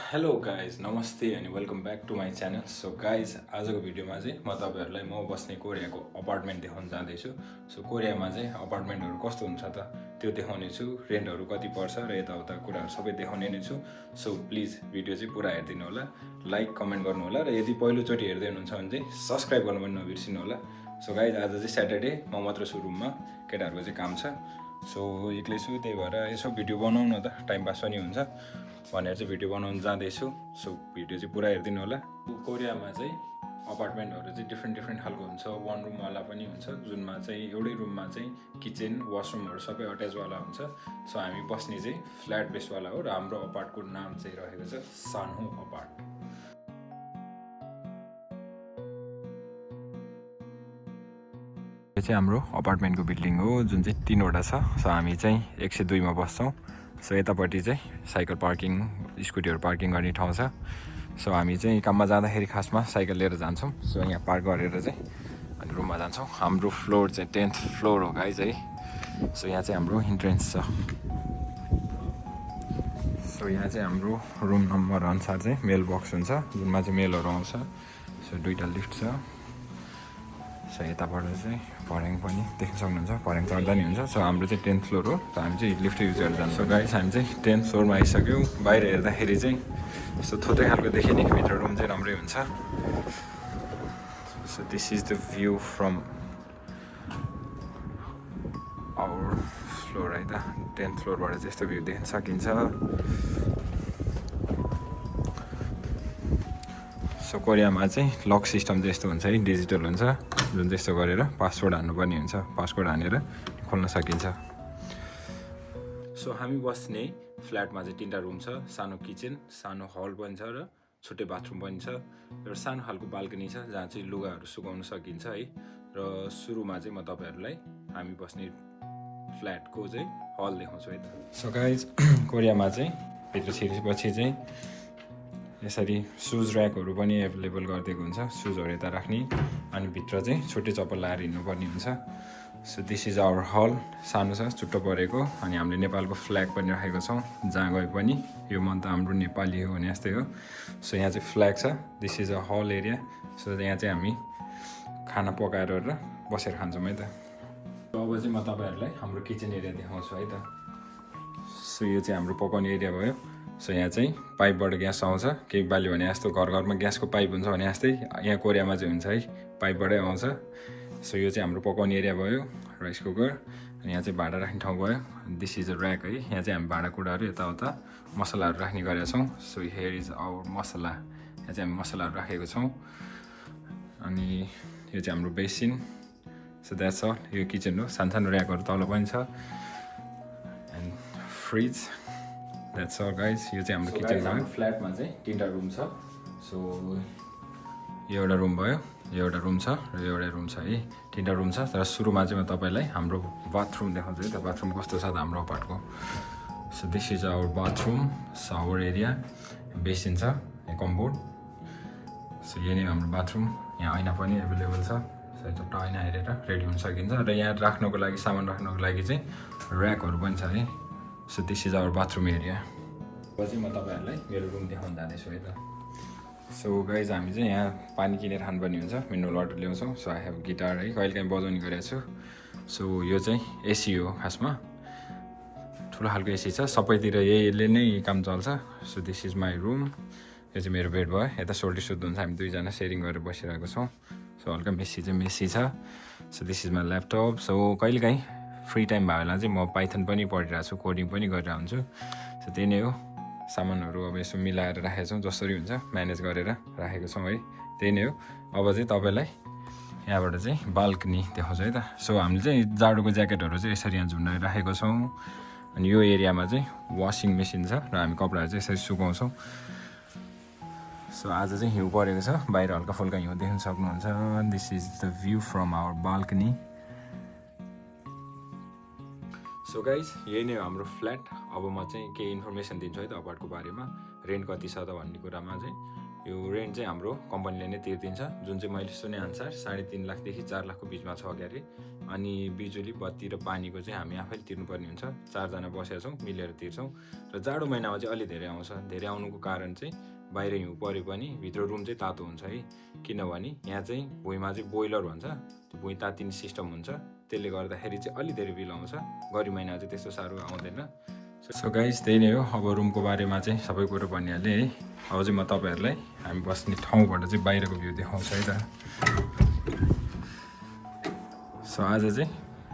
Hello guys नमस्ते अनि welcome back to my channel. So guys आजको भिडियोमा चाहिँ म तपाईँहरूलाई म बस्ने कोरियाको अपार्टमेन्ट देखाउन जाँदैछु। सो कोरियामा चाहिँ अपार्टमेन्टहरू कस्तो हुन्छ त त्यो देखाउने छु, रेन्टहरू कति पर्छ र यताउता कुराहरू सबै देखाउने नै छु। सो प्लिज भिडियो चाहिँ पुरा हेरिदिनु होला, लाइक कमेन्ट गर्नु होला र यदि पहिलोचोटि हेर्दै हुनुहुन्छ भने चाहिँ सब्सक्राइब गर्नु पनि नबिर्सिनु होला। सो गाइज आज चाहिँ स्याटरडे, म मात्र छु रुममा, केटाहरूको चाहिँ काम छ। सो एक्लै छु, त्यही भएर यसो भिडियो बनाउनु न त, टाइम पास पनि हुन्छ भनेर चाहिँ भिडियो बनाउनु जाँदैछु। सो भिडियो चाहिँ पुरा हेरिदिनु होला। कोरियामा चाहिँ अपार्टमेन्टहरू चाहिँ डिफ्रेन्ट खालको हुन्छ। वान रुमवाला पनि हुन्छ, जुनमा चाहिँ एउटै रुममा चाहिँ किचन वासरुमहरू सबै अट्याचवाला हुन्छ। सो हामी बस्ने चाहिँ फ्ल्याट बेसवाला हो र हाम्रो अपार्टको नाम चाहिँ रहेको छ सानहो अपार्ट। यो चाहिँ हाम्रो अपार्टमेन्टको बिल्डिङ हो, जुन चाहिँ 3वटा छ। सो हामी चाहिँ 102मा बस्छौँ। सो यतापट्टि चाहिँ साइकल पार्किङ, स्कुटीहरू पार्किङ गर्ने ठाउँ छ। सो हामी चाहिँ काममा जाँदाखेरि खासमा साइकल लिएर जान्छौँ। सो यहाँ पार्क गरेर चाहिँ अनि रुममा जान्छौँ। हाम्रो फ्लोर चाहिँ 10th फ्लोर हो गाइज है। सो यहाँ चाहिँ हाम्रो इन्ट्रेन्स छ। सो यहाँ चाहिँ हाम्रो रुम नम्बर अनुसार चाहिँ मेल बक्स हुन्छ, जुनमा चाहिँ मेलहरू आउँछ। सो 2टा लिफ्ट छ। सो यताबाट चाहिँ भर्याङ पनि देख्न सक्नुहुन्छ, भर्याङ चढ्दा नि हुन्छ। सो हाम्रो चाहिँ 10th फ्लोर हो, त हामी चाहिँ लिफ्ट युज गरेर जान्छौँ। सो गाइस हामी चाहिँ 10th फ्लोरमा आइसक्यौँ। बाहिर हेर्दाखेरि चाहिँ यस्तो थोत्रै खालको देखिने, भित्र रुम चाहिँ राम्रै हुन्छ। So this is the view from our floor है त। 10th फ्लोरबाट चाहिँ यस्तो भ्यू देख्न सकिन्छ। सो कोरियामा चाहिँ लक सिस्टम चाहिँ यस्तो हुन्छ है, डिजिटल हुन्छ, जुन चाहिँ यस्तो गरेर पासवर्ड हान्नुपर्ने हुन्छ। पासवर्ड हानेर खोल्न सकिन्छ। सो हामी बस्ने फ्ल्याटमा चाहिँ 3टा रुम छ। सानो किचन, सानो हल पनि छ र छुट्टै बाथरुम पनि छ। र सानो खालको बाल्कनी छ जहाँ चाहिँ लुगाहरू सुकाउन सकिन्छ है। र सुरुमा चाहिँ म तपाईँहरूलाई हामी बस्ने फ्ल्याटको चाहिँ हल देखाउँछु है त। सो गाइज कोरियामा चाहिँ भित्र छिरेपछि चाहिँ यसरी सुज ऱ्याकहरू पनि एभाइलेबल गरिदिएको हुन्छ, सुजहरू यता राख्ने। अनि भित्र चाहिँ छुट्टै चप्पल लगाएर हिँड्नुपर्ने हुन्छ। सो दिस इज आवर हल, सानो छ, छुट्टो परेको। अनि हामीले नेपालको फ्ल्याग पनि राखेको छौँ, जहाँ गए पनि यो मन त हाम्रो नेपाली हो भने जस्तै हो। सो यहाँ चाहिँ फ्ल्याग छ। This is a hall area. So यहाँ चाहिँ हामी खाना पकाएर र बसेर खान्छौँ है त। अब चाहिँ म तपाईँहरूलाई हाम्रो किचन एरिया देखाउँछु है त। सो यो चाहिँ हाम्रो पकाउने एरिया भयो। सो यहाँ चाहिँ पाइपबाट ग्यास आउँछ, केही बाल्यो भने जस्तो घरमा ग्यासको पाइप हुन्छ भने जस्तै यहाँ कोरियामा चाहिँ हुन्छ है, पाइपबाटै आउँछ। सो यो चाहिँ हाम्रो पकाउने एरिया भयो, राइस कुकर। अनि यहाँ चाहिँ भाँडा राख्ने ठाउँ भयो। दिस इज अ ऱ्याक है, यहाँ चाहिँ हामी भाँडाकुँडाहरू यताउता मसलाहरू राख्ने गरेका छौँ। सो हियर इज आवर मसला, यहाँ चाहिँ हामी मसलाहरू राखेको छौँ। अनि यो चाहिँ हाम्रो बेसिन। सो द्याट्स अल, यो किचन हो। सानो ऱ्याकहरू तल पनि छ। And fridge, that's all guys. यो चाहिँ हाम्रो किचन भयो। फ्ल्याटमा चाहिँ 3टा रुम छ। सो यो एउटा रुम भयो, यो एउटा रुम छ र यो एउटा रुम छ है। 3टा रुम छ। तर सुरुमा चाहिँ म तपाईँलाई हाम्रो बाथरुम देखाउँछु है त, बाथरुम कस्तो छ त हाम्रो अपार्टको। So this is our bathroom, shower area, basin छ, यहाँ कम्बोर्ड। सो यो नै हाम्रो बाथरुम। यहाँ ऐना पनि एभाइलेबल छ। सो एउटा ऐना हेरेर रेडी हुन सकिन्छ। र यहाँ राख्नुको लागि, सामान राख्नुको लागि चाहिँ ऱ्याकहरू पनि छ है। So this is our bathroom area. अब चाहिँ म तपाईँहरूलाई मेरो रुम देखाउन जाँदैछु है त। सो गाइज हामी चाहिँ यहाँ पानी किनेर खानुपर्ने हुन्छ, मिनरल वाटर ल्याउँछौँ। सो आई हेभ गिटार है, कहिलेकाहीँ बजाउने गरेको छु। सो यो चाहिँ एसी हो खासमा, ठुलो खालको एसी छ, सबैतिर यसले नै काम चल्छ। So this is my room. यो चाहिँ मेरो बेड भयो, यता सोल्टी सुत्नु हुन्छ, हामी 2जना सेयरिङ गरेर बसिरहेको छौँ। सो हल्का मेसी चाहिँ मेसी छ। So this is my laptop. So कहिलेकाहीँ फ्री टाइम भयो भने चाहिँ म पाइथन पनि पढिरहेको छु, कोडिङ पनि गरिरहेको हुन्छु। सो त्यही नै हो, सामानहरू अब यसो मिलाएर राखेको छौँ, जसरी हुन्छ म्यानेज गरेर राखेको छौँ है। त्यही नै हो। अब चाहिँ तपाईँलाई यहाँबाट चाहिँ बाल्कनी देखाउँछु है त। सो हामीले चाहिँ जाडोको ज्याकेटहरू चाहिँ यसरी यहाँ झुन्डाएर राखेको छौँ। अनि यो एरियामा चाहिँ वासिङ मेसिन छ र हामी कपडाहरू चाहिँ यसरी सुकाउँछौँ। सो आज चाहिँ हिउँ परेको छ, बाहिर हल्का फुल्का हिउँ देख्न सक्नुहुन्छ। This is the view from our balcony. So guys यही नै हो हाम्रो फ्ल्याट। अब म चाहिँ केही इन्फर्मेसन दिन्छु है त अपार्टको बारेमा, रेन्ट कति छ त भन्ने कुरामा चाहिँ। यो रेन्ट चाहिँ हाम्रो कम्पनीले नै तिर्दिन्छ, जुन चाहिँ मैले सुनेअनुसार 3.5 लाखदेखि 4 लाखको बिचमा छ क्यारे। अनि बिजुली, बत्ती र पानीको चाहिँ हामी आफैले तिर्नुपर्ने हुन्छ। 4 जना बसेका छौँ, मिलेर तिर्छौँ। र जाडो महिनामा चाहिँ अलि धेरै आउँछ। धेरै आउनुको कारण चाहिँ बाहिर हिउँ परे पनि भित्र रुम चाहिँ तातो हुन्छ है, किनभने यहाँ चाहिँ भुइँमा चाहिँ बोइलर भन्छ, त्यो भुइँ तातिने सिस्टम हुन्छ। त्यसले गर्दाखेरि चाहिँ अलि धेरै बिल आउँछ। गरम महिनामा चाहिँ त्यस्तो साह्रो आउँदैन। सो गाइस, त्यही नै हो। अब रुमको बारेमा चाहिँ सबै कुरो भनिहालेँ है। अब चाहिँ म तपाईँहरूलाई हामी बस्ने ठाउँबाट चाहिँ बाहिरको भ्यू देखाउँछु है त। सो आज चाहिँ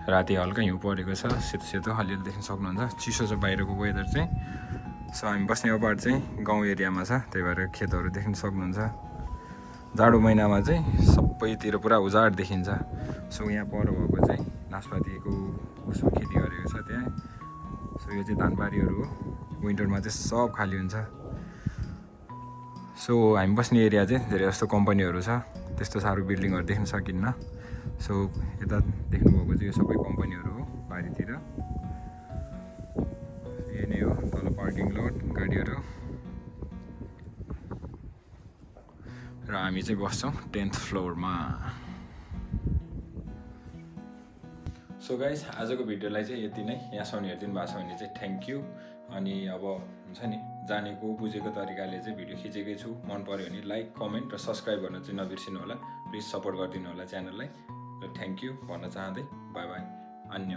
राति हल्का हिउँ परेको छ, सेतो सेतो अलिअलि देख्न सक्नुहुन्छ। चिसो छ बाहिरको वेदर चाहिँ। सो हामी बस्ने अपार्ट चाहिँ गाउँ एरियामा छ, त्यही भएर खेतहरू देख्न सक्नुहुन्छ। जाडो महिनामा चाहिँ सबैतिर पुरा उजाड देखिन्छ। सो यहाँ पर भएको चाहिँ नासपातीको उसको खेती गरेको छ त्यहाँ। सो यो चाहिँ धानबारीहरू हो। विन्टरमा चाहिँ सब खाली हुन्छ। सो हामी बस्ने एरिया चाहिँ धेरै जस्तो कम्पनीहरू छ, त्यस्तो साह्रो बिल्डिङहरू देख्न सकिन्न। सो यता देख्नुभएको चाहिँ यो सबै कम्पनीहरू हो बारीतिर। यही नै हो, तल पार्किङ लट, गाडीहरू। र हामी चाहिँ बस्छौँ 10th फ्लोरमा। सो गाइस, आजको भिडियोलाई चाहिँ यति नै। यहाँसम्म हेरिदिनु भएको छ भने चाहिँ थ्याङ्क यू। अनि अब हुन्छ नि, जानेको बुझेको तरिकाले चाहिँ भिडियो खिचेकै छु। मन पऱ्यो भने लाइक, कमेन्ट र सब्सक्राइब गर्न चाहिँ नबिर्सिनु होला। प्लिज सपोर्ट गरिदिनु होला च्यानललाई। र थ्याङ्क यू भन्न चाहँदै बाई बाई, अन्य।